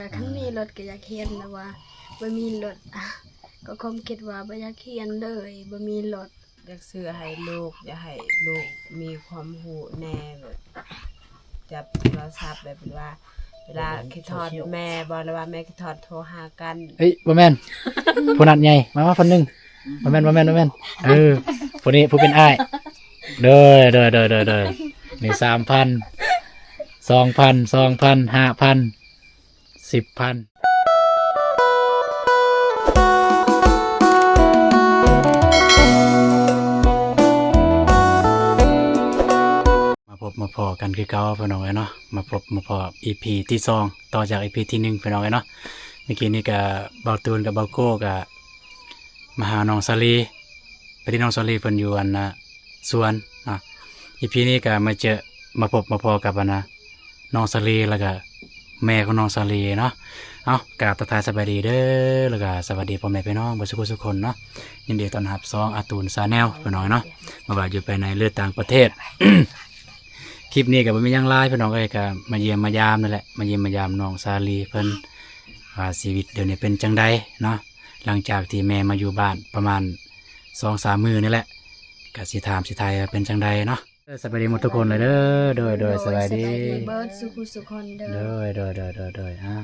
ແຕ່ຄັນມີລົດກໍຢາກຮຽນ ແຕ່ວ່າບໍ່ມີລົດ ກໍຄວາມຄິດວ່າບໍ່ຢາກຮຽນເລີຍ ບໍ່ມີລົດ. ຢາກຊື້ໃຫ້ລູກ ຢາກໃຫ້ລູກມີຄວາມຮູ້ແດ່ ແບບຈັບໂທລະສັບ ແບບວ່າເວລາຄິດຮອດແມ່ບໍ ຫຼືວ່າແມ່ຄິດຮອດໂທຫາກັນ. ເອີຍ ບໍ່ແມ່ນ ຜູ້ນັ້ນໃຫຍ່ ມາ ມາຄົນໜຶ່ງ ບໍ່ແມ່ນ ບໍ່ແມ່ນ ບໍ່ແມ່ນ ເອີ ຜູ້ນີ້ຜູ້ເປັນອ້າຍ. ໂດຍ ໂດຍ ໂດຍ ໂດຍ ໂດຍ ນີ້ ສາມພັນ ສອງພັນ ສອງພັນ ຫ້າພັນ ສິບພັນ. ມາພົບມາພໍ້ກັນຄືເກົ່າ ພີ່ນ້ອງເອີຍເນາະ ມາພົບມາພໍ້ ອີພີ ທີສອງ ຕໍ່ຈາກ ອີພີ ທີໜຶ່ງ ພີ່ນ້ອງເອີຍເນາະ. ເມື່ອກີ້ນີ້ກະ ບ່າວຕູນກັບບ່າວໂກ້ກະມາຫານ້ອງສາລີ ພໍດີນ້ອງສາລີເພິ່ນຢູ່ອັນນະ ສວນເນາະ. ອີພີນີ້ກໍມາເຈີ ມາພົບມາພໍ້ກັບອັນນະ ນ້ອງສາລີ ແລ້ວກໍແມ່ຂອງນ້ອງສາລີເນາະ. ເອົ້າ ກາບທັກທາຍສະບາຍດີເດີ ແລ້ວກໍສະຫວັດດີພໍ່ແມ່ພີ່ນ້ອງເບິດສູ່ຜູ້ສູ່ຄົນເນາະ. ຍິນດີຕ້ອນຮັບຊ່ອງອາຕູນ Channel ພີ່ນ້ອງເນາະ ບໍ່ວ່າຢູ່ພາຍໃນ ຫຼື ຕ່າງປະເທດ. ຄລິບນີ້ກໍບໍ່ມີຫຍັງຫຼາຍພີ່ນ້ອງເອີຍ ກໍມາຢ້ຽມມາຢາມນັ້ນແຫຼະ ມາຢ້ຽມມາຢາມນ້ອງສາລີເພິ່ນ ວ່າຊີວິດດຽວນີ້ເປັນຈັ່ງໃດເນາະ ຫຼັງຈາກທີ່ແມ່ມາຢູ່ບ້ານປະມານສອງສາມມື້ນີ້ແຫຼະ ກະຊິຖາມຊິໄຖ່ວ່າເປັນຈັ່ງໃດເນາະ. ເອີ ສະບາຍດີໝົດທຸກຄົນເລີຍເດີ. ໂດຍ ໂດຍ ໂດຍ ສະບາຍດີ ສະບາຍດີເບິດສູ່ຜູ້ສູ່ຄົນເດີ. ໂດຍ ໂດຍ ໂດຍ ໂດຍ ໂດຍ ອ່າ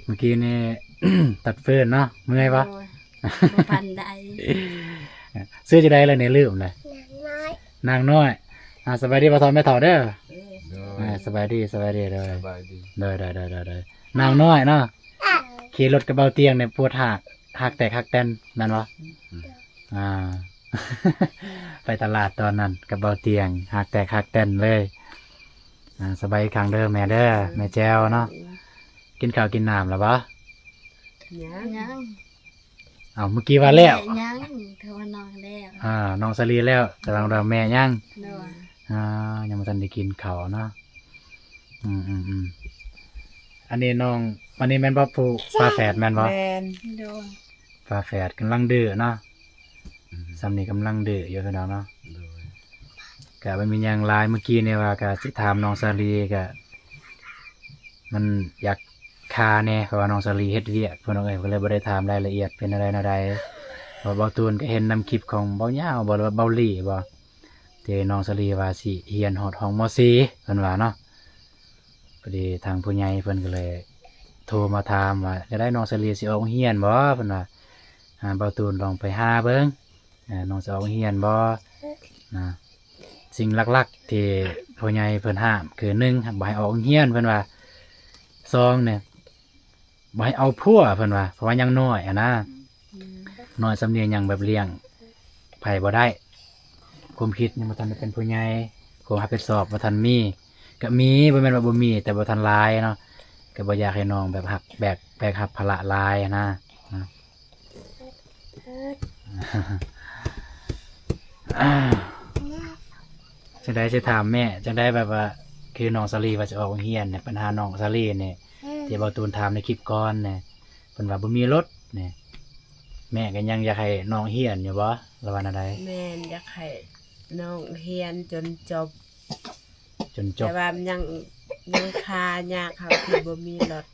ເມື່ອກີ້ນີ້ຕັດຟືນເນາະ ເມື່ອຍບໍ່? ໂດຍ ບໍ່ປານໃດ. ຊື່ຈັ່ງໃດລະນີ້ ລືມລະ. ນາງນ້ອຍ ນາງນ້ອຍ. ອ່າ ສະບາຍດີພໍ່ເຖົ້າແມ່ເຖົ້າເດີ. ໂດຍ ອ່າ ສະບາຍດີ ສະບາຍດີ ໂດຍ ສະບາຍດີ ໂດຍ ໂດຍ ໂດຍ ໂດຍ ໂດຍ. ນາງນ້ອຍເນາະ ຂີ່ລົດກັບເບົາຕຽງນີ້ປວດຮາກ ຮາກແຕກຮາກແຕ່ນແມ່ນບໍ່? ອືມ ອ່າ ໄປຕະຫຼາດຕອນນັ້ນກັບເບົາຕຽງ ຮາກແຕກຮາກແຕ່ນເລີຍ. ອ່າ ສະບາຍອີກຄັ້ງເດີແມ່ເດີ ແມ່ແຈ່ວເນາະ. ກິນເຂົ້າກິນນ້ຳແລ້ວບໍ່? ຍັງ ຍັງ. ເອົ້າ ເມື່ອກີ້ວ່າແລ້ວ ແມ່ຍັງ ເຂົາວ່ານ້ອງແລ້ວ ອ່າ ນ້ອງສາລີແລ້ວ ແຕ່ວ່າແມ່ຍັງ. ໂດຍ ອ່າ ຍັງບໍ່ທັນໄດ້ກິນເຂົ້າເນາະ. ອືມໆໆ ອັນນີ້ນ້ອງ ອັນນີ້ແມ່ນບໍ່ ຜູ້ຝາແຝດແມ່ນບໍ່? ແມ່ນ ໂດຍ ຝາແຝດກຳລັງດື້ເນາະ. ອືມ ຊ່ຳນີ້ກຳລັງດື້ຢູ່ພີ່ນ້ອງເນາະ. ໂດຍ ກະບໍ່ມີຫຍັງຫຼາຍ ເມື່ອກີ້ນີ້ວ່າກະຊິຖາມນ້ອງສາລີ ກະມັນຢາກຄາແດ່ ເພາະວ່ານ້ອງສາລີເຮັດວຽກ ພີ່ນ້ອງເອີຍ ກໍເລີຍບໍ່ໄດ້ຖາມລາຍລະອຽດເປັນແນວໃດແນວໃດ. ເພາະວ່າເບົາຕູນກໍເຫັນນຳຄລິບຂອງເບົາຍາວບໍ ຫຼືວ່າເບົາຫຼີ່ບໍ ທີ່ນ້ອງສາລີວ່າຊິຮຽນຮອດຫ້ອງ ມໍສີ່ ເພິ່ນວ່າເນາະ. ພໍດີທາງຜູ້ໃຫຍ່ເພິ່ນກໍເລີຍໂທມາຖາມວ່າ ຈະໄດ້ນ້ອງສາລີຊິອອກໂຮງຮຽນບໍ່ ເພິ່ນວ່າ ອ່າ ເບົາຕູນລອງໄປຫາເບິ່ງ ອ່າ ນ້ອງຊິອອກໂຮງຮຽນບໍ່ນະ. ສິ່ງຫຼັກໆທີ່ຜູ້ໃຫຍ່ເພິ່ນຫ້າມ ຄື ໜຶ່ງ ບໍ່ໃຫ້ອອກໂຮງຮຽນ ເພິ່ນວ່າ. ສອງ ນີ້ ບໍ່ໃຫ້ເອົາຜົວ ເພິ່ນວ່າ ເພາະວ່າຍັງນ້ອຍຫັ້ນນະ. ອືມ ນ້ອຍສ່ຳນີ້ຍັງແບບລ້ຽງໃຜບໍ່ໄດ້ ຄວາມຄິດຍັງບໍ່ທັນໄດ້ເປັນຜູ້ໃຫຍ່ ຄວາມຮັບຜິດຊອບບໍ່ທັນມີ. ກະມີ ບໍ່ແມ່ນວ່າບໍ່ມີ ແຕ່ບໍ່ທັນຫຼາຍເນາະ ກະບໍ່ຢາກໃຫ້ນ້ອງແບບຮັບ ແບກ ແບກຮັບພາລະຫຼາຍຫັ້ນນະ. ຈັ່ງໃດຊິຖາມແມ່ ຈັ່ງໃດແບບວ່າ ຄືນ້ອງສາລີວ່າຊິອອກໂຮງຮຽນນີ້ ບັນຫານ້ອງສາລີນີ້ ທີ່ເບົາຕູນຖາມໃນຄລິບກ່ອນນີ້ ເພິ່ນວ່າບໍ່ມີລົດນີ້ ແມ່ກໍຍັງຢາກໃຫ້ນ້ອງຮຽນຢູ່ບໍ່ ຫຼືວ່າແນວໃດ? ແມ່ນ ຢາກໃຫ້ນ້ອງຮຽນຈົນຈົບ ຈົນຈົບ ແຕ່ວ່າມັນຍັງ ຍັງຄາຍາກເຮົາທີ່ບໍ່ມີລົດ.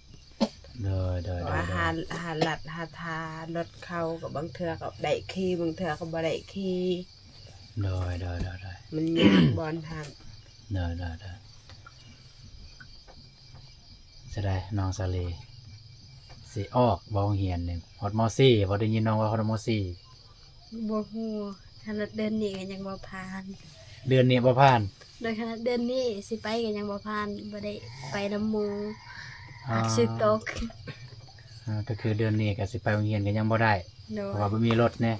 ໂດຍ ໂດຍ ເພາະວ່າ ໂດຍ ຫາ ຫາລັດຫາທາລົດເຂົາ ກໍບາງເທື່ອກໍໄດ້ຂີ່ ບາງເທື່ອກໍບໍ່ໄດ້ຂີ່. ໂດຍ ໂດຍ ໂດຍ ໂດຍ ມັນຍາກບ່ອນຫັ້ນ. ໂດຍ ໂດຍ ໂດຍ. ຊິໄດ້ນ້ອງສາລີ ຊິອອກບໍ່ໂຮງຮຽນນີ້ ຮອດ ມໍສີ່ ບໍ່ ໄດ້ຍິນນ້ອງວ່າຮອດ ມໍສີ່? ບໍ່ຮູ້ ຂະໜາດເດືອນນີ້ກໍຍັງບໍ່ຜ່ານ. ເດືອນນີ້ບໍ່ຜ່ານ? ໂດຍ ຂະໜາດເດືອນນີ້ຊິໄປກໍຍັງບໍ່ຜ່ານ ບໍ່ໄດ້ໄປນຳໝູ່ ອ່າ ຮັກຊື່ຕົກ. ອ່າ ກໍຄືເດືອນນີ້ກໍຊິໄປໂຮງຮຽນກໍຍັງບໍ່ໄດ້ ໂດຍ ເພາະວ່າບໍ່ມີລົດແນ່.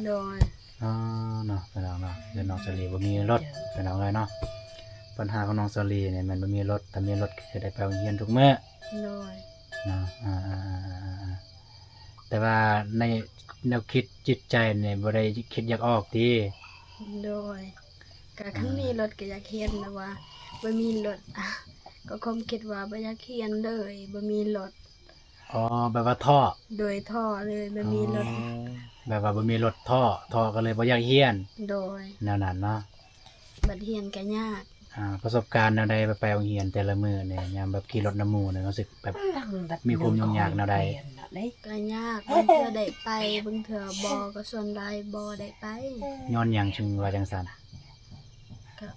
ໂດຍ. ອໍ ເນາະ ພີ່ນ້ອງເນາະ ເລື່ອງນ້ອງສາລີບໍ່ມີລົດ ພີ່ນ້ອງເອີຍເນາະ. ບັນຫາຂອງນ້ອງສາລີນີ້ແມ່ນບໍ່ມີລົດ ຖ້າມີລົດກໍຄືໄດ້ໄປໂຮງຮຽນທຸກມື້. ໂດຍ. ເນາະ ອ່າ ແຕ່ວ່າໃນແນວຄິດຈິດໃຈນີ້ບໍ່ໄດ້ຄິດຢາກອອກຕິ? ໂດຍ. ກະຄັນມີລົດກະຢາກຮຽນ ແຕ່ວ່າບໍ່ມີລົດ ກະຄວາມຄິດວ່າບໍ່ຢາກຮຽນເລີຍ ບໍ່ມີລົດ. ອໍ ແບບວ່າທໍ້? ໂດຍ ທໍ້ເລີຍ ບໍ່ມີລົດ. ອໍ ແບບວ່າບໍ່ມີລົດທໍ້ ທໍ້ກໍເລີຍບໍ່ຢາກຮຽນ. ໂດຍ. ແນວນັ້ນເນາະ ບັດຮຽນກະຍາກ. ອ່າ ປະສົບການແນວໃດ ແບບໄປໂຮງຮຽນແຕ່ລະມື້ນີ້ ຍາມແບບຂີ່ລົດນຳໝູ່ນີ້ ຮູ້ສຶກແບບມີຄວາມຫຍຸ້ງຍາກແນວໃດ? ກໍຍາກ ບາງເທື່ອໄດ້ໄປ ບາງເທື່ອບໍ່ ກໍສ່ວນຫຼາຍບໍ່ໄດ້ໄປ. ຍ້ອນຫຍັງຈຶ່ງວ່າຈັ່ງຊັ້ນ? ກໍ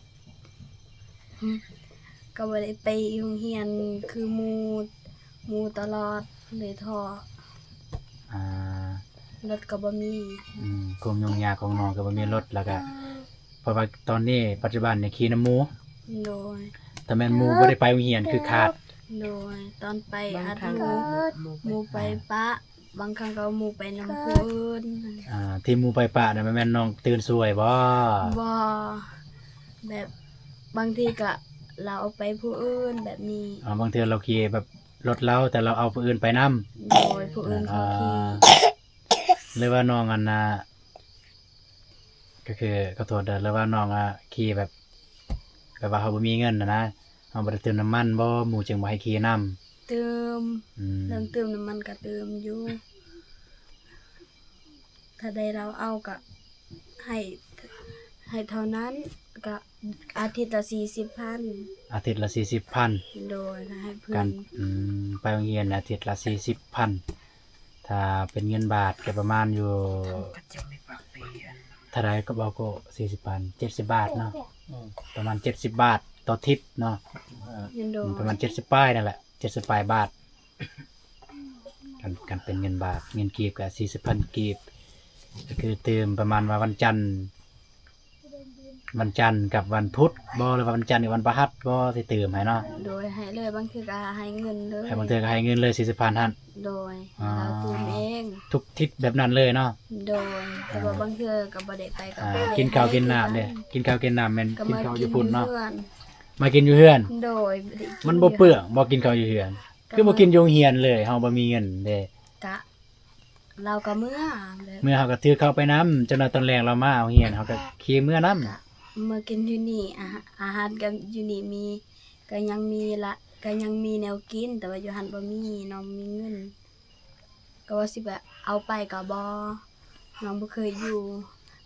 ກໍບໍ່ໄດ້ໄປໂຮງຮຽນຄືໝູ່ ໝູ່ຕະຫຼອດ ເລີຍທໍ້. ອ່າ ລົດກໍບໍ່ມີ. ອືມ ຄວາມຫຍຸ້ງຍາກຂອງນ້ອງກໍບໍ່ມີລົດ ແລ້ວກໍ ເພາະວ່າຕອນນີ້ປັດຈຸບັນນີ້ຂີ່ນຳໝູ່. ໂດຍ. ຖ້າແມ່ນໝູ່ບໍ່ໄດ້ໄປໂຮງຮຽນຄືຂາດ. ໂດຍ. ຕອນໄປອາດໝູ່ ໝູ່ໄປປະ ບາງຄັ້ງກໍໝູ່ໄປນຳຜູ້ອື່ນ. ອ່າ ທີ່ໝູ່ໄປປະນະ ແມ່ນນ້ອງຕື່ນຊ່ວຍບໍ່? ບໍ່ ແບບບາງທີກໍລາວເອົາໄປຜູ້ອື່ນແບບນີ້. ອໍ ບາງເທື່ອລາວຂີ່ແບບລົດລາວ ແຕ່ລາວເອົາຜູ້ອື່ນໄປນຳ. ໂດຍ. ຜູ້ອື່ນເຂົາຂີ່. ອ່າ ຫຼືວ່ານ້ອງອັນນ່າ ກໍຄື ຂໍໂທດເດີ ຫຼືວ່ານ້ອງອະ ຂີ່ແບບ ແບບວ່າເຮົາບໍ່ມີເງິນນະນະ ເຮົາບໍ່ໄດ້ຕື່ມນ້ຳມັນບໍ່ ໝູ່ຈຶ່ງບໍ່ໃຫ້ຂີ່ນຳ? ຕື່ມ. ອືມ ເລື່ອງຕື່ມນ້ຳມັນກໍຕື່ມຢູ່ ຖ້າໄດ້ລາວເອົາກໍໃຫ້ ໃຫ້ເທົ່ານັ້ນ ກໍອາທິດລະສີ່ສິບພັນ. ອາທິດລະສີ່ສິບພັນ. ໂດຍ. ໃຫ້ເພື່ອນ ອືມ ໄປໂຮງຮຽນອາທິດລະສີ່ສິບພັນ. ຖ້າເປັນເງິນບາດກໍປະມານຢູ່ ເທົ່າໃດກໍບໍ່ ກໍສີ່ສິບພັນ ເຈັດສິບບາດເນາະ. ອືມ ປະມານເຈັດສິບບາດຕໍ່ທິດເນາະ. ໂດຍ. ປະມານເຈັດສິບປາຍນັ້ນແຫຼະ ເຈັດສິບປາຍບາດ. ຄັນ ຄັນເປັນເງິນບາດ ເງິນກີບກໍສີ່ສິບພັນກີບ ກໍຄືຕື່ມປະມານວ່າວັນຈັນ ວັນຈັນກັບວັນພຸດບໍ່ ຫຼືວ່າວັນຈັນກັບວັນພະຫັດບໍ່ ຊິຕື່ມໃຫ້ເນາະ? ໂດຍ. ໃຫ້ເລີຍ ບາງເທື່ອກໍໃຫ້ເງິນເລີຍ. ໃຫ້ ບາງເທື່ອກໍໃຫ້ເງິນເລີຍສີ່ສິບພັນຫັ້ນ. ໂດຍ. ອໍ ໃຫ້ລາວຕື່ມເອງ ທຸກທິດແບບນັ້ນເລີຍເນາະ? ໂດຍ. ແຕ່ວ່າ ອ່າ ບາງເທື່ອກໍບໍ່ໄດ້ໄປກໍ ອ່າ ບໍ່ໄດ້ ກິນເຂົ້າກິນນ້ຳເດ້? ກິນເຂົ້າກິນນ້ຳແມ່ນກິນເຂົ້າຢູ່ພຸ້ນເນາະ? ມາກິນຢູ່ເຮືອນ. ໂດຍ. ມັນບໍ່ເປືອງບໍ່ ກິນເຂົ້າຢູ່ເຮືອນ? ຄືບໍ່ກິນຢູ່ໂຮງຮຽນເລີຍ ເຮົາບໍ່ມີເງິນເດ້? ກະ ລາວກໍເມືອ ແບບ ເມືອເຮົາກໍຖືເຂົ້າໄປນຳ ຈັກໜ້ອຍຕອນແລງລາວມາໂຮງຮຽນ ເຮົາກໍຂີ່ເມືອນຳ. ກະເມືອກິນຢູ່ນີ້ ອາຫານ ອາຫານກໍຢູ່ນີ້ມີ ກໍຍັງມີລະ ກໍຍັງມີແນວກິນ ແຕ່ວ່າຢູ່ຫັ້ນບໍ່ມີ ນ້ອງບໍ່ມີເງິນ ກໍວ່າຊິແບບເອົາໄປກໍບໍ່ ນ້ອງບໍ່ເຄີຍຢູ່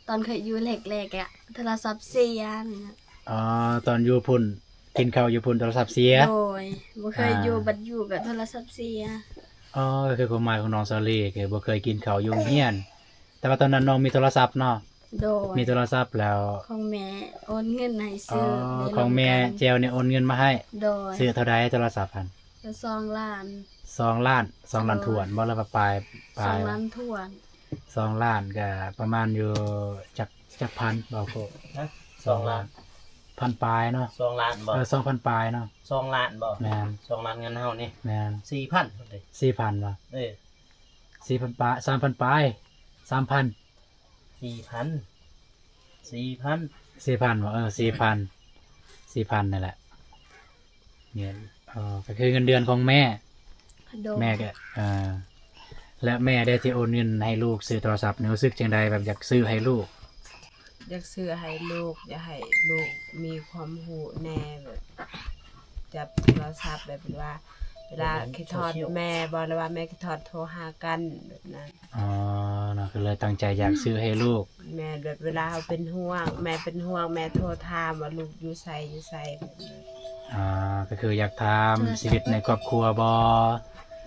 ຕອນເຄີຍຢູ່ແລກໆ ກະໂທລະສັບເສຍ. ອໍ ຕອນຢູ່ພຸ້ນ ກິນເຂົ້າຢູ່ພຸ້ນໂທລະສັບເສຍ. ໂດຍ. ບໍ່ເຄີຍຢູ່ ອ່າ ບັດຢູ່ກໍໂທລະສັບເສຍ. ອໍ ກໍຄືຄວາມໝາຍຂອງນ້ອງສາລີ ຄືບໍ່ເຄີຍກິນເຂົ້າຢູ່ໂຮງຮຽນ ແຕ່ວ່າຕອນນັ້ນນ້ອງມີໂທລະສັບເນາະ? ໂດຍ. ມີໂທລະສັບແລ້ວ ຂອງແມ່ໂອນເງິນໃຫ້ຊື້. ອໍ ຂອງແມ່ແຈວນີ້ໂອນເງິນມາໃຫ້. ໂດຍ. ຊື້ເທົ່າໃດໂທລະສັບຫັ້ນ? ກໍສອງລ້ານ. ສອງລ້ານ ສອງລ້ານຖ້ວນບໍ່ ຫຼືວ່າປາຍ? ປາຍ ສອງລ້ານຖ້ວນ. ສອງລ້ານກໍປະມານຢູ່ຈັກ ຈັກພັນ ເວົ້າໂຄ? ຮະ? ສອງລ້ານ ພັນປາຍເນາະ? ສອງລ້ານບໍ່? ເອີ ສອງພັນປາຍເນາະ? ສອງລ້ານບໍ່? ແມ່ນ. ສອງລ້ານເງິນເຮົານີ້ ແມ່ນ ສີ່ພັນພຸ້ນເດ. ສີ່ພັນບໍ່? ເອີ ສີ່ພັນປາຍ ສາມພັນປາຍ ສາມພັນ ສີ່ພັນ ສີ່ພັນ ສີ່ພັນບໍ່? ເອີ ສີ່ພັນ ສີ່ພັນນັ້ນແຫຼະ ເງິນ ເອີ ກໍຄືເງິນເດືອນຂອງແມ່. ໂດຍ. ແມ່ກໍ ເອີ ແລະແມ່ໄດ້ທີ່ໂອນເງິນໃຫ້ລູກຊື້ໂທລະສັບນີ້ ຮູ້ສຶກຈັ່ງໃດ ແບບຢາກຊື້ໃຫ້ລູກ? ຢາກຊື້ໃຫ້ລູກ ຢາກໃຫ້ລູກມີຄວາມຮູ້ແດ່ ແບບຈັບໂທລະສັບ ແບບເປັນວ່າ ເວລາຄິດຮອດແມ່ບໍ່ ຫຼືວ່າແມ່ຄິດຮອດໂທຫາກັນ ແບບນັ້ນ. ອໍ ເນາະ ກໍເລີຍຕັ້ງໃຈຢາກຊື້ໃຫ້ລູກ. ແມ່ນ ແບບເວລາເຮົາເປັນຫ່ວງ ແມ່ເປັນຫ່ວງ ແມ່ໂທຖາມວ່າລູກຢູ່ໃສ ຢູ່ໃສ ແບບນັ້ນ. ອໍ ກໍຄືຢາກຖາມຊີວິດໃນຄອບຄົວບໍ່?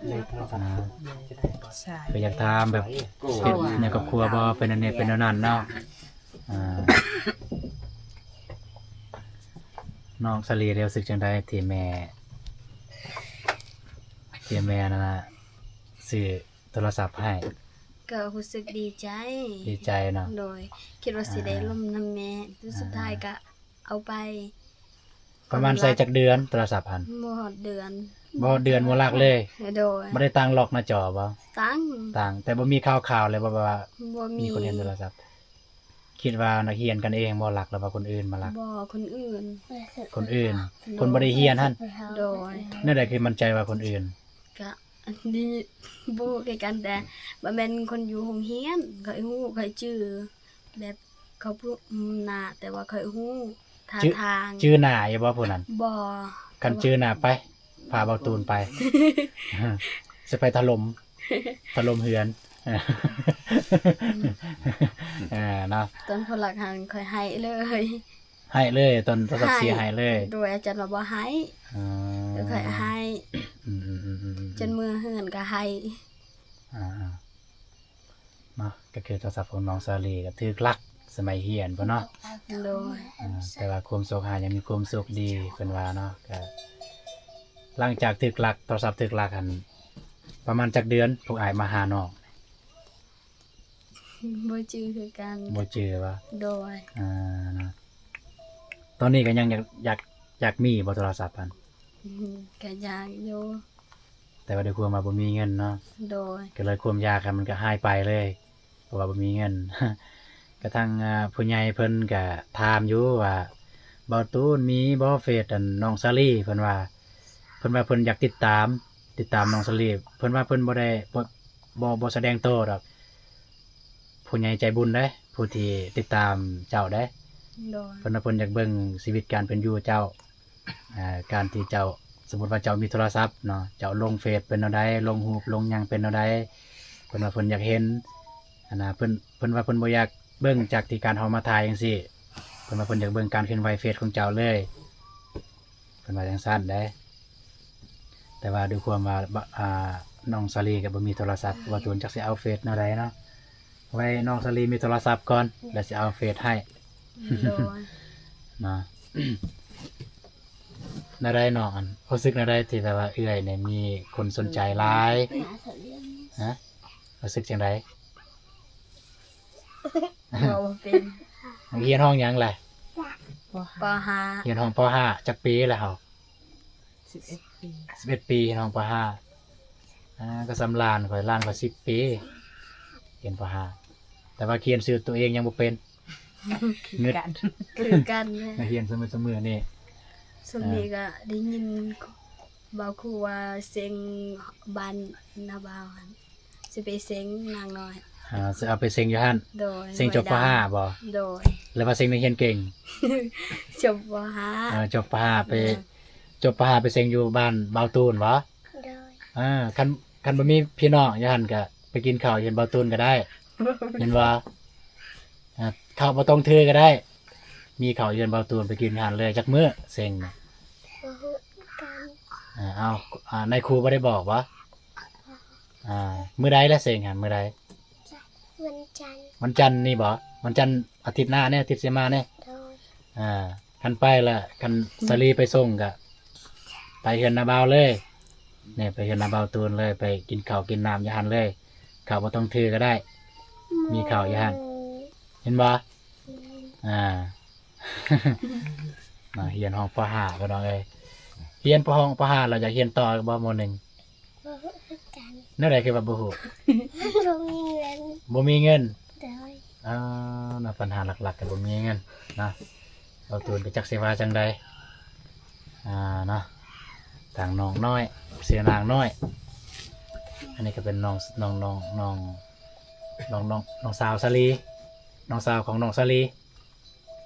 ໃນໂທລະສັບ ໃຊ່ ຄືຢາກຖາມແບບຊີວິດໃນຄອບຄົວບໍ່ ເປັນແນວນີ້ເປັນແນວນັ້ນເນາະ. ອ່າ ນ້ອງສາລີ ໄດ້ຮູ້ສຶກຈັ່ງໃດທີ່ແມ່ ທີ່ແມ່ນັ້ນນະ ຊື້ໂທລະສັບໃຫ້? ກໍຮູ້ສຶກດີໃຈ. ດີໃຈເນາະ? ໂດຍ. ຄິດວ່າຊິໄດ້ ອ່າ ລົມນຳແມ່ ແຕ່ສຸດທ້າຍ ອ່າ ກໍເອົາໄປ. ປະມານໃຊ້ຈັກເດືອນໂທລະສັບຫັ້ນ? ບໍ່ຮອດເດືອນ. ບໍ່ຮອດເດືອນ ບໍ່ລັກເລີຍ? ໂດຍ. ບໍ່ໄດ້ຕັ້ງລັອກໜ້າຈໍບໍ່? ຕັ້ງ. ຕັ້ງ ແຕ່ບໍ່ມີຂ່າວໆເລີຍບໍ່ ແບບວ່າ ບໍ່ມີ ມີຄົນເຫັນໂທລະສັບ? ຄິດວ່ານັກຮຽນກັນເອງບໍ່ລັກ ຫຼືວ່າຄົນອື່ນມາລັກ? ບໍ່ ຄົນອື່ນ. ຄົນອື່ນ. ໂດຍ. ຄົນບໍ່ໄດ້ຮຽນຫັ້ນ? ໂດຍ. ແນວໃດຄືໝັ້ນໃຈວ່າຄົນອື່ນ? ກະອັນນີ້ບໍ່ຮູ້ຄືກັນ ແຕ່ວ່າແມ່ນຄົນຢູ່ໂຮງຮຽນ ຂ້ອຍຮູ້ ຂ້ອຍຈື່ ແບບເຂົາຜູ້ໜ້າ ແຕ່ວ່າຂ້ອຍຮູ້ທ່າທາງ. ຈື່ໜ້າຢູ່ບໍ່ຜູ້ນັ້ນ? ບໍ່. ຄັນຈື່ໜ້າໄປ ພາເບົາຕູນໄປ ຊິໄປຖະຫຼົ່ມ ຖະຫຼົ່ມເຮືອນ ເອີ ເນາະ. ຕອນເຂົາລັກຫັ້ນຂ້ອຍໄຫ້ເລີຍ. ໃຫ້ເລີຍ ຕອນໂທລະສັບເສຍໃຫ້ເລີຍ. ໂດຍ ອາຈານວ່າບໍ່ໃຫ້. ອໍ ໂດຍ ໃຫ້ ອືມໆໆໆ ຈົນເມືອເຮືອນກໍໃຫ້. ອ່າໆ ເນາະ ກໍຄືໂທລະສັບຂອງນ້ອງສາລີກໍຖືກລັກສະໄໝຮຽນພຸ້ນເນາະ. ໂດຍ ອ່າ ແຕ່ວ່າຄວາມໂຊກຮ້າຍຍັງມີຄວາມໂຊກດີ ເພິ່ນວ່າເນາະ. ກໍຫຼັງຈາກຖືກລັກ ໂທລະສັບຖືກລັກຫັ້ນ ປະມານຈັກເດືອນພວກອ້າຍມາຫານ້ອງ? ບໍ່ຈື່ຄືກັນ. ບໍ່ຈື່ຫວາ? ໂດຍ ອ່າ ເນາະ ຕອນນີ້ກໍຍັງຢາກ ຢາກ ຢາກມີບໍ່ໂທລະສັບຫັ້ນ? ອືມ ກໍຢາກຢູ່ ແຕ່ວ່າດ້ວຍຄວາມວ່າບໍ່ມີເງິນເນາະ. ໂດຍ ກໍເລີຍຄວາມຢາກຫັ້ນມັນກໍຫາຍໄປເລີຍ ເພາະວ່າບໍ່ມີເງິນ. ກະທັງ ອ່າ ຜູ້ໃຫຍ່ເພິ່ນກະຖາມຢູ່ວ່າ ບ່າວຕູນມີບໍ່ເຟສອັນນ້ອງສາລີ? ເພິ່ນວ່າ ເພິ່ນວ່າເພິ່ນຢາກຕິດຕາມ ຕິດຕາມນ້ອງສາລີ. ເພິ່ນວ່າເພິ່ນບໍ່ໄດ້ ບໍ່ ບໍ່ ບໍ່ສະແດງໂຕດອກ. ຜູ້ໃຫຍ່ໃຈບຸນເດ້ ຜູ້ທີ່ຕິດຕາມເຈົ້າເດ້. ໂດຍ ເພິ່ນວ່າເພິ່ນຢາກເບິ່ງຊີວິດການເປັນຢູ່ເຈົ້າ. ອ່າ ການທີ່ເຈົ້າ ສົມມຸດວ່າເຈົ້າມີໂທລະສັບເນາະ ເຈົ້າລົງເຟສເປັນແນວໃດ ລົງຮູບລົງຫຍັງເປັນແນວໃດ ເພິ່ນວ່າເພິ່ນຢາກເຫັນຫັ້ນນະ. ເພິ່ນ ເພິ່ນວ່າເພິ່ນບໍ່ຢາກເບິ່ງຈາກທີ່ການເຮົາມາຖ່າຍຈັ່ງຊີ້ ເພິ່ນວ່າເພິ່ນຢາກເບິ່ງການເຄື່ອນໄຫວເຟສຂອງເຈົ້າເລີຍ ເພິ່ນວ່າຈັ່ງຊັ້ນເດ້. ແຕ່ວ່າດ້ວຍຄວາມວ່າ ບ- ອ່າ ນ້ອງສາລີກໍບໍ່ມີໂທລະສັບ ບ່າວຕູນຈັກຊິເອົາເຟສແນວໃດເນາະ. ໄວ້ນ້ອງສາລີມີໂທລະສັບກ່ອນ ແລ້ວຊິເອົາເຟສໃຫ້. ໂດຍ ເນາະ. ແນວໃດນ້ອງ ອັນ ຮູ້ສຶກແນວໃດທີ່ແບບວ່າເອື້ອຍນີ້ມີຄົນສົນໃຈຫຼາຍ? ຮະ ຮູ້ສຶກຈັ່ງໃດ? ເວົ້າບໍ່ເປັນ. ຮຽນຫ້ອງຫຍັງລະ? ປ.ຫ້າ ຮຽນຫ້ອງ ປ.ຫ້າ ຈັກປີລະເຮົາ? ສິບເອັດປີ ສິບເອັດປີ ຮຽນຫ້ອງ ປ.ຫ້າ. ອ່າ ກໍສ່ຳຫຼານຂ້ອຍ ຫຼານຂ້ອຍສິບປີ ຮຽນ ປ.ຫ້າ ແຕ່ວ່າຂຽນຊື່ຕົວເອງຍັງບໍ່ເປັນ. ຄືກັນ ຄືກັນເລີຍ ຮຽນສະເໝີໆນີ້. ຊ່ວງນີ້ກໍໄດ້ຍິນບ່າວຄູວ່າເສັງບ້ານນາບ່າວຫັ້ນ ຊິໄປເສັງນາງນ້ອຍ. ອ່າ ຊິເອົາໄປເສັງຢູ່ຫັ້ນ. ໂດຍ ເສັງຈົບ ປ.ຫ້າ ບໍ່? ໂດຍ ຫຼືວ່າເສັງນັກຮຽນເກັ່ງ? ຈົບ ປ.ຫ້າ ເອີ ຈົບ ປ.ຫ້າ ໄປ ຈົບ ປ.ຫ້າ ໄປເສັງຢູ່ບ້ານບ່າວຕູນບໍ່? ໂດຍ ເອີ ຄັນ ຄັນບໍ່ມີພີ່ນ້ອງຢູ່ຫັ້ນກະໄປກິນເຂົ້າຢູ່ບ້ານບ່າວຕູນກໍໄດ້ ແມ່ນບໍ່? ເອີ ເຂົ້າບໍ່ຕ້ອງຖືກໍໄດ້ ມີເຂົ້າຢູ່ບ້ານບ່າວຕູນໄປກິນຢູ່ຫັ້ນເລີຍ. ຈັກມື້ເສັງນະ? ບໍ່ຮູ້ຄືກັນ. ເອີ ເອົາ ນາຍຄູບໍ່ໄດ້ບອກບໍ່? ອ່າ ມື້ໃດລະເສັງຫັ້ນ ມື້ໃດ? ວັນຈັນ ວັນຈັນນີ້ບໍ່? ວັນຈັນອາທິດໜ້າເນາະ ອາທິດຊິມາເນາະ. ໂດຍ ອ່າ ຄັນໄປລະ ຄັນສາລີໄປສົ່ງກະໄປເຮືອນນາບ່າວເລີຍເນາະ ໄປເຮືອນນາບ່າວຕູນເລີຍ ໄປກິນເຂົ້າກິນນ້ຳຢູ່ຫັ້ນເລີຍ. ເຂົ້າບໍ່ຕ້ອງຖືກໍໄດ້ ມີເຂົ້າຢູ່ຫັ້ນ ເຫັນບໍ່? ອ່າ ມາຮຽນຫ້ອງ ປ.ຫ້າ ພີ່ນ້ອງເອີຍ. ຮຽນ ປ.ຫ້າ ແລ້ວຢາກຮຽນຕໍ່ບໍ່ ມໍໜຶ່ງ? ບໍ່ຮູ້ຄືກັນ. ແນວໃດຄືວ່າບໍ່ຮູ້? ບໍ່ມີເງິນ ບໍ່ມີເງິນ. ໂດຍ ອ່າ ນະ ບັນຫາຫຼັກໆກໍບໍ່ມີເງິນນະ. ບ່າວຕູນກໍຈັກຊິວ່າຈັ່ງໃດ ອ່າ ເນາະ. ທາງນ້ອງນ້ອຍ ຊື່ນາງນ້ອຍ ອັນນີ້ກໍເປັນນ້ອງ ນ້ອງ ນ້ອງ ນ້ອງ ນ້ອງ ນ້ອງສາວສາລີ ນ້ອງສາວຂອງນ້ອງສາລີ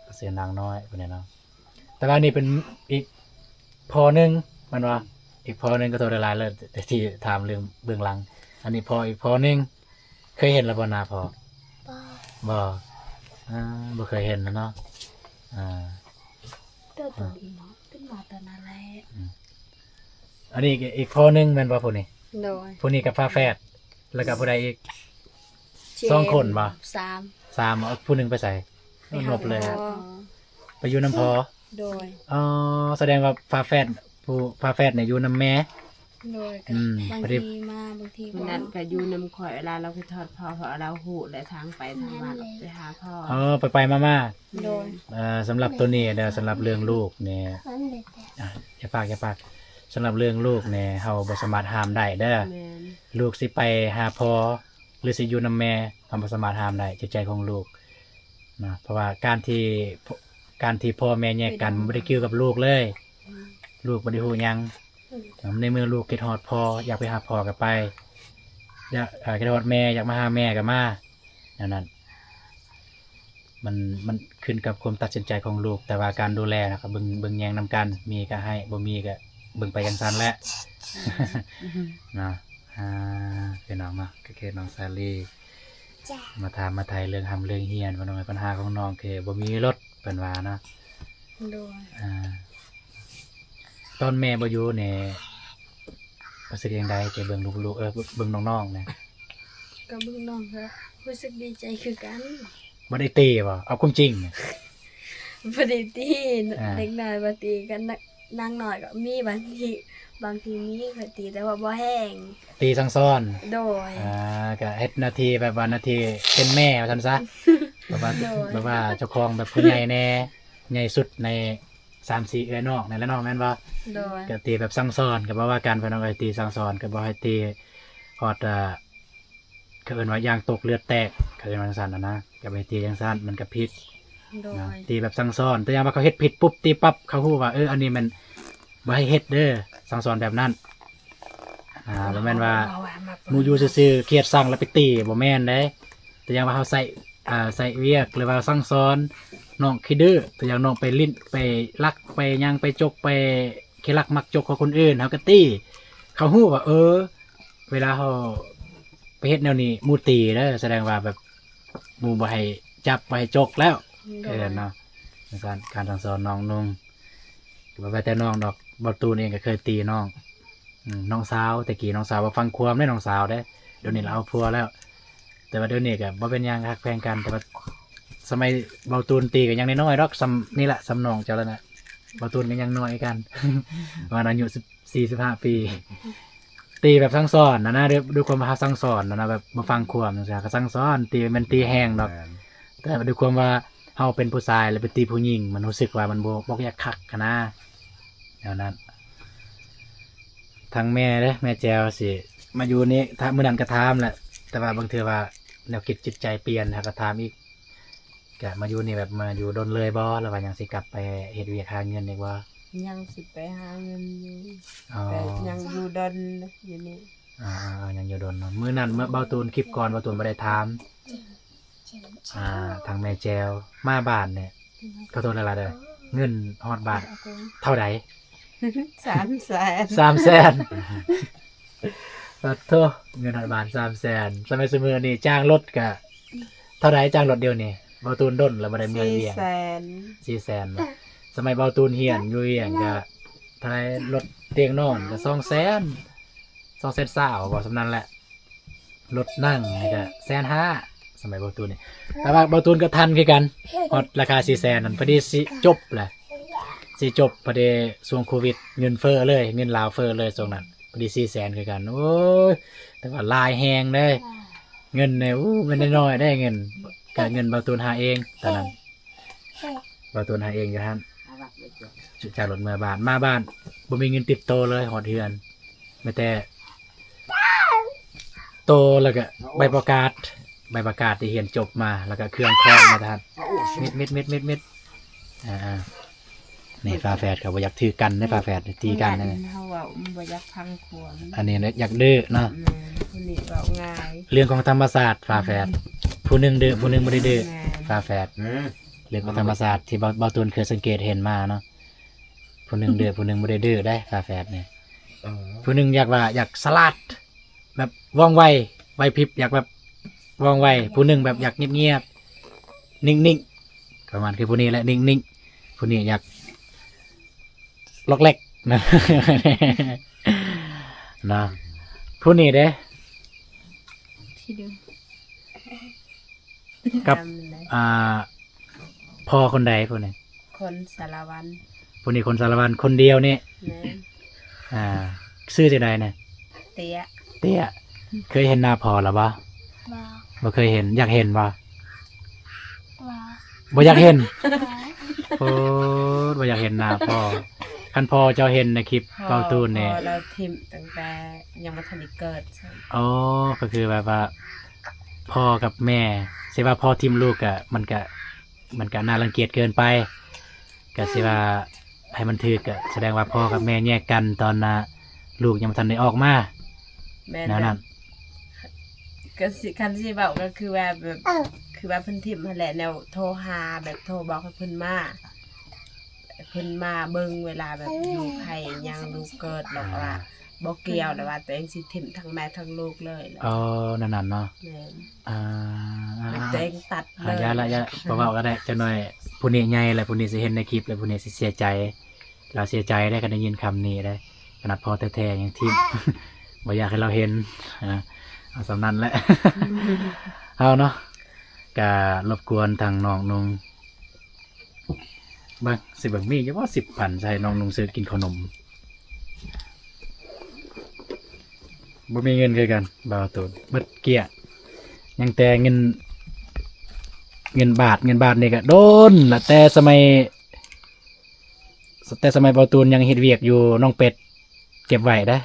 ກໍຊື່ນາງນ້ອຍ ເພິ່ນເນາະ. ແຕ່ວ່ານີ້ເປັນອີກພໍ່ໜຶ່ງແມ່ນບໍ່? ອີກພໍ່ໜຶ່ງ ຂໍໂທດຫຼາຍໆເລີຍທີ່ຖາມເລື່ອງເບື້ອງຫຼັງ. ອັນນີ້ພໍ່ອີກພໍ່ໜຶ່ງ ເຄີຍເຫັນແລ້ວບໍ່ໜ້າພໍ່? ບໍ່ ບໍ່ ອ່າ ບໍ່ເຄີຍເຫັນແລ້ວເນາະ. ອ່າ ຕົວໂຕອີກເນາະ ເປັນໝໍຕອນນັ້ນແຫຼະ. ອືມ ອັນນີ້ກໍອີກພໍ່ໜຶ່ງແມ່ນບໍ່ຜູ້ນີ້? ໂດຍ ຜູ້ນີ້ກໍຝາແຝດ ແລ້ວກໍຜູ້ໃດອີກ? ສອງຄົນບໍ່? ສາມ ສາມ. ເອົາຜູ້ໜຶ່ງໄປໃສ? ໄປຫາພໍ່ ນົບເລີຍ ໄປຢູ່ນຳພໍ່. ໂດຍ ອໍ ສະແດງວ່າຝາແຝດ ຜູ້ຝາແຝດນີ້ຢູ່ນຳແມ່. ໂດຍ ອືມ ບາງທີມາ ບາງທີບໍ່. ຜູ້ນັ້ນກໍຢູ່ນຳຂ້ອຍ ເວລາລາວຄິດຮອດພໍ່ ເພາະລາວຮູ້ແຫຼະທາງໄປທາງມາ ໄປຫາພໍ່. ອໍ ໄປໆມາໆ. ໂດຍ ເອີ ສຳລັບໂຕນີ້ເດີ ສຳລັບເລື່ອງລູກນີ້ ອ່າ ຢ່າປາກ ຢ່າປາກ ສຳລັບເລື່ອງລູກນີ້ ເຮົາບໍ່ສາມາດຫ້າມໄດ້ເດີ. ແມ່ນ ລູກຊິໄປຫາພໍ່ ຫຼືຊິຢູ່ນຳແມ່ ເຮົາບໍ່ສາມາດຫ້າມໄດ້ ຈິດໃຈຂອງລູກນະ. ເພາະວ່າການທີ່ ການທີ່ພໍ່ແມ່ແຍກກັນ ມັນບໍ່ໄດ້ກ່ຽວກັບລູກເລີຍ ອືມ ລູກບໍ່ໄດ້ຮູ້ຫຍັງ. ອືມ ໃນເມື່ອລູກຄິດຮອດພໍ່ ຢາກໄປຫາພໍ່ກໍໄປ ຢາກ ເອີ ຄິດຮອດແມ່ ຢາກມາຫາແມ່ກໍມາ ແນວນັ້ນ. ມັນ ມັນຂຶ້ນກັບຄວາມຕັດສິນໃຈຂອງລູກ ແຕ່ວ່າການດູແລນະ ກໍເບິ່ງ ເບິ່ງແຍງນຳກັນ ມີກໍໃຫ້ ບໍ່ມີກໍເບິ່ງໄປຈັ່ງຊັ້ນແຫຼະ ເນາະ. ອ່າ ພີ່ນ້ອງເນາະ ກໍຄືນ້ອງສາລີ ມາຖາມມາໄຖ່ເລື່ອງຮ່ຳເລື່ອງຮຽນ ວ່ານ້ອງ ບັນຫາຂອງນ້ອງຄືບໍ່ມີລົດ ເພິ່ນວ່າເນາະ. ໂດຍ ອ່າ ຕອນແມ່ບໍ່ຢູ່ນີ້ ຮູ້ສຶກຈັ່ງໃດ ໄປເບິ່ງລູກໆ ເອີ ເບິ່ງນ້ອງໆນະ? ກໍເບິ່ງນ້ອງກໍຮູ້ສຶກດີໃຈຄືກັນ. ບໍ່ໄດ້ຕີບໍ່? ເອົາຄວາມຈິງ. ບໍ່ໄດ້ຕີ ອ່າ ເດັກນ້ອຍບໍ່ຕີກັນ ນາງນ້ອຍກໍມີ ບາງທີ ບາງທີມີຂ້ອຍຕີ ແຕ່ວ່າບໍ່ແຮງ. ຕີສັ່ງສອນ. ໂດຍ ອ່າ ກໍເຮັດໜ້າທີ່ແບບວ່າໜ້າທີ່ເປັນແມ່ວ່າຊັ້ນຊະ ແບບວ່າ ໂດຍ ແບບວ່າເຈົ້າຂອງແບບຜູ້ໃຫຍ່ແດ່ ໃຫຍ່ສຸດໃນສາມສີ່ເອື້ອຍນ້ອງນີ້ແຫຼະເນາະ ແມ່ນບໍ່? ໂດຍ ກໍຕີແບບສັ່ງສອນ ກໍບໍ່ວ່າກັນ ພີ່ນ້ອງເອີຍ ຕີສັ່ງສອນ ກໍບໍ່ໃຫ້ຕີຮອດ ອ່າ ເຂົາເອີ້ນວ່າຢ່າງຕົກເລືອດແຕກ ເຂົາເອີ້ນວ່າຈັ່ງຊັ້ນນະ ກໍໄປຕີຈັ່ງຊັ້ນ ມັນກໍຜິດ. ໂດຍ ນະ ຕີແບບສັ່ງສອນ ແຕ່ຢ່າງວ່າເຂົາເຮັດຜິດປຸບ ຕີປັບ ເຂົາຮູ້ວ່າ ເອີ ອັນນີ້ແມ່ນບໍ່ໃຫ້ເຮັດເດີ ສັ່ງສອນແບບນັ້ນ. ອ່າ ບໍ່ແມ່ນວ່າ ເວົ້າວ່າມາ ໝູ່ຢູ່ຊື່ໆ ຄຽດຊັງແລ້ວໄປຕີ ບໍ່ແມ່ນເດ້. ແຕ່ຢ່າງວ່າເຮົາໃສ່ ອ່າ ໃສ່ວຽກ ຫຼືວ່າສັ່ງສອນນ້ອງຂີ້ດື້ ແຕ່ຢ່າງນ້ອງໄປຫຼິ້ນ ໄປລັກ ໄປຫຍັງ ໄປຈົກ ໄປຂີ້ລັກມັກຈົກຂອງຄົນອື່ນ ເຮົາກໍຕີ ເຂົາຮູ້ວ່າ ເອີ ເວລາເຮົາໄປເຮັດແນວນີ້ ໝູ່ຕີເດີ ສະແດງວ່າແບບໝູ່ບໍ່ໃຫ້ຈັບ ບໍ່ໃຫ້ຈົກແລ້ວ. ໂດຍ ເອີ ເນາະ ການສັ່ງສອນນ້ອງນຸ່ງ ບໍ່ແມ່ນແຕ່ນ້ອງດອກ ບ່າວຕູນເອງກໍເຄີຍຕີນ້ອງ ອືມ ນ້ອງສາວ ແຕ່ກີ້ນ້ອງສາວບໍ່ຟັງຄວາມເດ້ ນ້ອງສາວເດ້ ດຽວນີ້ລາວເອົາຜົວແລ້ວ. ແຕ່ວ່າດຽວນີ້ກໍບໍ່ເປັນຫຍັງ ຮັກແພງກັນ ແຕ່ວ່າສະໄໝບ່າວຕູນຕີກໍຍັງນ້ອຍໆດອກ ສ່ຳນີ້ລະ ສ່ຳນ້ອງເຈົ້າລະນະ ບ່າວຕູນກໍຍັງນ້ອຍຄືກັນ ປະມານອາຍຸສິບສີ່ ສິບຫ້າປີ. ຕີແບບສັ່ງສອນນະນະ ດ້ວຍ ດ້ວຍຄວາມວ່າເຮົາສັ່ງສອນນະນະ ແບບບໍ່ຟັງຄວາມຈັ່ງຊີ້ ເຮົາກໍສັ່ງສອນ ຕີ ແມ່ນຕີແຮງດອກ ແມ່ນ ແຕ່ດ້ວຍຄວາມວ່າເຮົາເປັນຜູ້ຊາຍ ແລ້ວໄປຕີຜູ້ຍິງ ມັນຮູ້ສຶກວ່າມັນບໍ່ ບໍ່ຢາກຄັກຫັ້ນນະ ແນວນັ້ນ. ທາງແມ່ເດ້ ແມ່ແຈວຊິມາຢູ່ນີ້ ຖ້າມື້ນັ້ນກໍຖາມແຫຼະ ແຕ່ວ່າບາງເທື່ອວ່າແນວຄິດຈິດໃຈປ່ຽນ ເຮົາກໍຖາມອີກ. ກະມາຢູ່ນີ້ແບບມາຢູ່ດົນເລີຍບໍ່ ຫຼືວ່າຍັງຊິກັບໄປເຮັດວຽກຫາເງິນອີກບໍ່? ຍັງຊິໄປຫາເງິນຢູ່ ອໍ ແຕ່ຍັງຢູ່ດົນຢູ່ນີ້. ອ່າໆ ຍັງຢູ່ດົນເນາະ. ມື້ນັ້ນ ເມື່ອບ່າວຕູນ ຄລິບກ່ອນ ບ່າວຕູນບໍ່ໄດ້ຖາມ ອ່າ ທາງແມ່ແຈວມາບ້ານນີ້ ຂໍໂທດຫຼາຍໆເດີ ເງິນຮອດບ້ານເທົ່າໃດ? ສາມແສນ ສາມແສນ ປາດໂທ ເງິນຮອດບ້ານສາມແສນ. ສະໄໝຊຸມື້ນີ້ຈ້າງລົດກະເທົ່າໃດ? ຈ້າງລົດດຽວນີ້ ບ່າວຕູນດົນແລ້ວບໍ່ໄດ້ເມືອວຽງ ສີ່ແສນ ສີ່ແສນ. ສະໄໝບ່າວຕູນຮຽນຢູ່ວຽງກະເທົ່າໃດ? ລົດຕຽງນອນກະສອງແສນ ສອງແສນຊາວ ບໍ່ ສ່ຳນັ້ນແຫຼະ. ລົດນັ່ງນີ້ກະແສນຫ້າ ສະໄໝບ່າວຕູນນີ້. ແຕ່ວ່າບ່າວຕູນກໍທັນຄືກັນ ຮອດລາຄາສີ່ແສນນັ້ນ ພໍດີຊິຈົບແຫຼະ ຊິຈົບ ພໍດີຊ່ວງໂຄວິດ ເງິນເຟີ້ເລີຍ ເງິນລາວເຟີ້ເລີຍຊ່ວງນັ້ນ ພໍດີສີ່ແສນຄືກັນ. ໂອ້ຍ ແຕ່ວ່າຫຼາຍແຮງເດ້ ເງິນນີ້ ໂອ້ ແມ່ນນ້ອຍໆໄດ໋ ເງິນ ກະເງິນບ່າວຕູນຫາເອງຕອນນັ້ນ ບ່າວຕູນຫາເອງຢູ່ຫັ້ນ. ຈາກລົດເມືອບ້ານ ມາບ້ານບໍ່ມີເງິນຕິດໂຕເລີຍ ຮອດເຮືອນ ມີແຕ່ໂຕ ແລ້ວກະໃບປະກາດ ໃບປະກາດທີ່ຮຽນຈົບມາ ແລ້ວກະເຄື່ອງຂອງມາທ່ານ ມິດໆໆໆໆ. ອ່າໆ ນີ້ຝາແຝດກໍບໍ່ຢາກຖືກກັນເດ້ ຝາແຝດຕີກັນເດ້. ເຮົາເວົ້າມັນບໍ່ຢາກຟັງຄວາມ ອັນນີ້ຢາກດື້ເນາະ. ແມ່ນ ຜູ້ນີ້ເວົ້າງ່າຍ ເລື່ອງຂອງທຳມະຊາດ ຝາແຝດ ຜູ້ໜຶ່ງດື້ ຜູ້ໜຶ່ງບໍ່ໄດ້ດື້ ແມ່ນ ຝາແຝດ. ເລື່ອງຂອງທຳມະຊາດທີ່ບ່າວ ບ່າວຕູນເຄີຍສັງເກດເຫັນມາເນາະ ຜູ້ໜຶ່ງດື້ ຜູ້ໜຶ່ງບໍ່ໄດ້ດື້ໄດ໋ ຝາແຝດນີ້. ເອີ ຜູ້ໜຶ່ງຢາກວ່າ ຢາກສະຫຼາດ ແບບວ່ອງໄວ ໄວພິບ ຢາກແບບວ່ອງໄວ ຜູ້ໜຶ່ງແບບຢາກງຽບໆ ນິ່ງໆ ປະມານຄືຜູ້ນີ້ແຫຼະ ນິ່ງໆ. ຜູ້ນີ້ຢາກລັອກແລັກນະ ເນາະ. ຜູ້ນີ້ເດ້ ທີ່ເດີມ ກັບ ອ່າ ພໍ່ຄົນໃດຜູ້ນີ້? ຄົນສາລະວັນ. ຜູ້ນີ້ຄົນສາລະວັນ ຄົນດຽວນີ້? ແມ່ນ. ອ່າ ຊື່ຈັ່ງໃດນະ? ເຕ້ຍ. ເຕ້ຍ. ເຄີຍເຫັນໜ້າພໍ່ລະບໍ່? ບໍ່. ບໍ່ເຄີຍເຫັນ. ຢາກເຫັນບໍ່? ບໍ່. ບໍ່ຢາກເຫັນ? ບໍ່. ໂອ້ ບໍ່ຢາກເຫັນໜ້າພໍ່. ຄັນພໍ່ເຈົ້າເຫັນໃນຄລິບເວົ້າຕູນນີ້ ພໍ່ລາວຖິ້ມຕັ້ງແຕ່ຍັງບໍ່ທັນໄດ້ເກີດຊ້ຳ. ອໍ ກໍຄືແບບວ່າ ພໍ່ກັບແມ່ ຊິວ່າພໍ່ຖິ້ມລູກກະ ມັນກະ ມັນກະໜ້າລັງກຽດເກີນໄປ ກະຊິວ່າໃຫ້ມັນຖືກ ກະສະແດງວ່າພໍ່ກັບແມ່ແຍກກັນຕອນ ອ່າ ລູກຍັງບໍ່ທັນໄດ້ອອກມາ. ແມ່ນ ແນວນັ້ນ ກະຊິ ຄັນຊິເວົ້າກໍຄືວ່າແບບ ຄືວ່າເພິ່ນຖິ້ມຫັ້ນແຫຼະ ແນວໂທຫາ ແບບໂທບອກໃຫ້ເພິ່ນມາ ເພິ່ນມາເບິ່ງເວລາແບບຢູ່ໄພຫຍັງ ລູກເກີດ ແລ້ວວ່າ ອ່າ ບໍ່ກ່ຽວແລ້ວວ່າຕົວເອງຊິຖິ້ມທັງແມ່ທັງລູກເລີຍ. ອໍ ແນວນັ້ນເນາະ. ແມ່ນ. ອ່າ ຕົວເອງຕັດເລີຍ. ຢ່າລະ ຢ່າ ບໍ່ເວົ້າກໍໄດ້ ຈັກໜ້ອຍ ຜູ້ນີ້ໃຫຍ່ແລ້ວ ຜູ້ນີ້ຊິເຫັນໃນຄລິບແລ້ວ ຜູ້ນີ້ຊິເສຍໃຈ. ລາວເສຍໃຈເດ້ ຄັນໄດ້ຍິນຄຳນີ້ເດ້. ຂະໜາດພໍ່ແທ້ໆຍັງຖິ້ມ ບໍ່ຢາກໃຫ້ລາວເຫັນ. ອ່າ ເອົາສ່ຳນັ້ນແຫຼະ ເຮົາເນາະ. ກະລົບກວນທາງນ້ອງນຸ່ງ ເບິ່ງ ຊິເບິ່ງມີຢູ່ບໍ່ ສິບພັນ ໃຫ້ນ້ອງນຸ່ງຊື້ກິນເຂົ້າໜົມ. ບໍ່ມີເງິນຄືກັນ ບ່າວຕູນ ໝົດເກ້ຍງ. ຍັງແຕ່ເງິນ ເງິນບາດ ເງິນບາດນີ້ກະດົນລະ ແຕ່ສະໄໝ ແຕ່ສະໄໝບ່າວຕູນຍັງເຮັດວຽກຢູ່ໜອງເປັດ ເກັບໄວ້ເດ້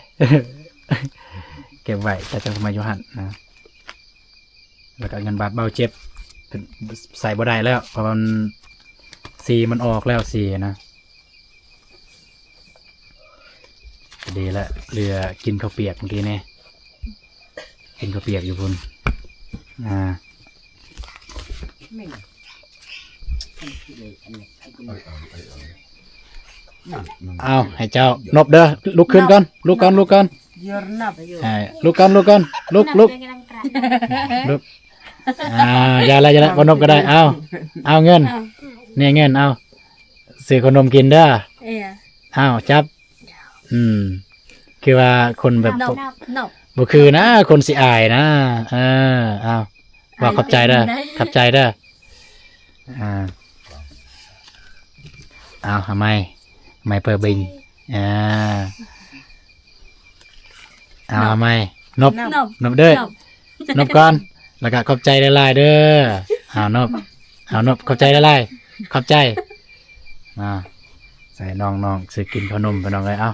ເກັບໄວ້ແຕ່ສະໄໝຢູ່ຫັ້ນນະ. ແລ້ວກະເງິນບາດເບົາເຈັບ ໃຊ້ບໍ່ໄດ້ແລ້ວ ເພາະວ່າມັນ ສີມັນອອກແລ້ວ ສີນະ. ກະດີລະ ເຫຼືອກິນເຂົ້າປຽກມື້ກີ້ນີ້ ກິນເຂົ້າປຽກຢູ່ພຸ້ນ. ອ່າ ເອົາ ໃຫ້ເຈົ້ານົບເດີ ລຸກຂຶ້ນກ່ອນ ລຸກກ່ອນ ລຸກກ່ອນ ລຸກກ່ອນ ລຸກ ລຸກ ລຸກ. ອ່າ ຢ່າລະ ຢ່າລະ ບໍ່ນົບກໍໄດ້. ເອົາ ເອົາເງິນ ເອົາ ນີ້ເງິນ ເອົາ ຊື້ເຂົ້າໜົມກິນເດີ. ເອີ ເອົາ ຈັບ ອືມ ຄືວ່າຄົນແບບ ນັບ ນັບ ນັບ ບໍ່ຄືນະ ຄົນຊິອາຍນະ. ເອີ ເອົາ ວ່າຂອບໃຈເດີ ອາຍ ຂອບໃຈເດີ. ອ່າ ເອົາ ເອົາໃໝ່ ໃໝ່ເປີດເບິ່ງ. ອ່າ ເອົາ ເອົາໃໝ່ ນົບ ນົບ ນົບເດີ ນົບ ນົບກ່ອນ ແລ້ວກະຂອບໃຈຫຼາຍໆເດີ. ເອົານົບ ເອົານົບ ຂອບໃຈຫຼາຍໆ ຂອບໃຈ. ອ່າ ໃສ່ນ້ອງໆ ຊື້ກິນເຂົ້າໜົມ ພີ່ນ້ອງເອີຍ. ເອົາ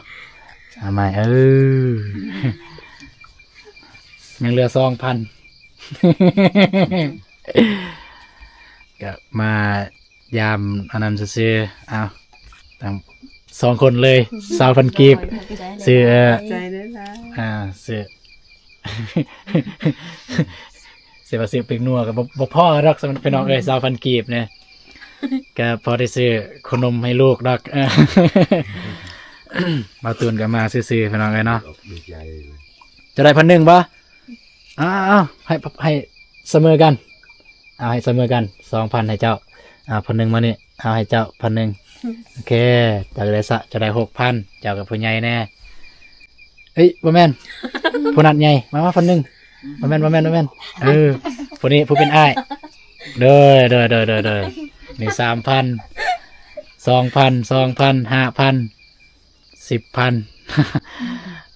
ເອົາໃໝ່ ເອີ ຍັງເຫຼືອສອງພັນ ກະມາ ຍາມອັນນັ້ນຊື່ໆ. ເອົາ ທັງສອງຄົນເລີຍ ຊາວພັນກີບ ຊື້ ເອີ ໃຈເດີຫຼາຍ ອ່າ ຊື້ ຊິວ່າຊື້ເປັກນົວກໍບໍ່ ບໍ່ພໍດອກ ພີ່ນ້ອງເອີຍ ຊາວພັນກີບນີ້ ກໍພໍໄດ້ຊື້ເຂົ້າໜົມໃຫ້ລູກດອກ. ເອີ ບ່າວຕູນກໍມາຊື່ໆ ພີ່ນ້ອງເອີຍເນາະ. ຈະໄດ້ພັນໜຶ່ງບໍ່? ອ້າວ ໃຫ້ ໃຫ້ສະເໝີກັນ ເອົາໃຫ້ສະເໝີກັນ ສອງພັນໃຫ້ເຈົ້າ. ເອົາພັນໜຶ່ງມານີ້ ເອົາໃຫ້ເຈົ້າພັນໜຶ່ງ. ໂອເຄ ເຈົ້າໄດ້ສະ ເຈົ້າໄດ້ຫົກພັນ ເຈົ້າກັບຜູ້ໃຫຍ່ແດ່. ເອີຍ ບໍ່ແມ່ນ ຜູ້ນັ້ນໃຫຍ່ ມາ ມາພັນໜຶ່ງ. ບໍ່ແມ່ນ ບໍ່ແມ່ນ ບໍ່ແມ່ນ ເອີ ຜູ້ນີ້ຜູ້ເປັນອ້າຍ. ໂດຍ ໂດຍ ໂດຍ ໂດຍ ໂດຍ ນີ້ສາມພັນ ສອງພັນ ສອງພັນ ຫ້າພັນ ສິບພັນ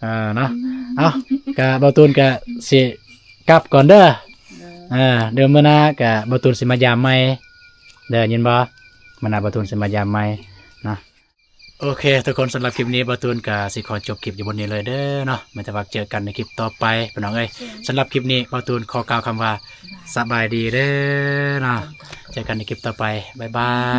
ເອີເນາະ. ເອົາ ກະບ່າວຕູນກະຊິກັບກ່ອນເດີ. ເອີ ດຽວມື້ໜ້າກະບ່າວຕູນຊິມາຢາມໃໝ່ເດີ ຍິນບໍ່? ມື້ໜ້າບ່າວຕູນຊິມາຢາມໃໝ່ເນາະ. ໂອເຄທຸກຄົນ ສຳລັບຄລິບນີ້ບ່າວຕູນກະຊິຂໍຈົບຄລິບຢູ່ບ່ອນນີ້ເລີຍເດີເນາະ. ແມ່ນແຕ່ວ່າເຈີກັນໃນຄລິບຕໍ່ໄປ ພີ່ນ້ອງເອີຍ. ສຳລັບຄລິບນີ້ບ່າວຕູນຂໍກ່າວຄຳວ່າ ສະບາຍດີເດີເນາະ. ເຈີກັນໃນຄລິບຕໍ່ໄປ ບາຍບາຍ.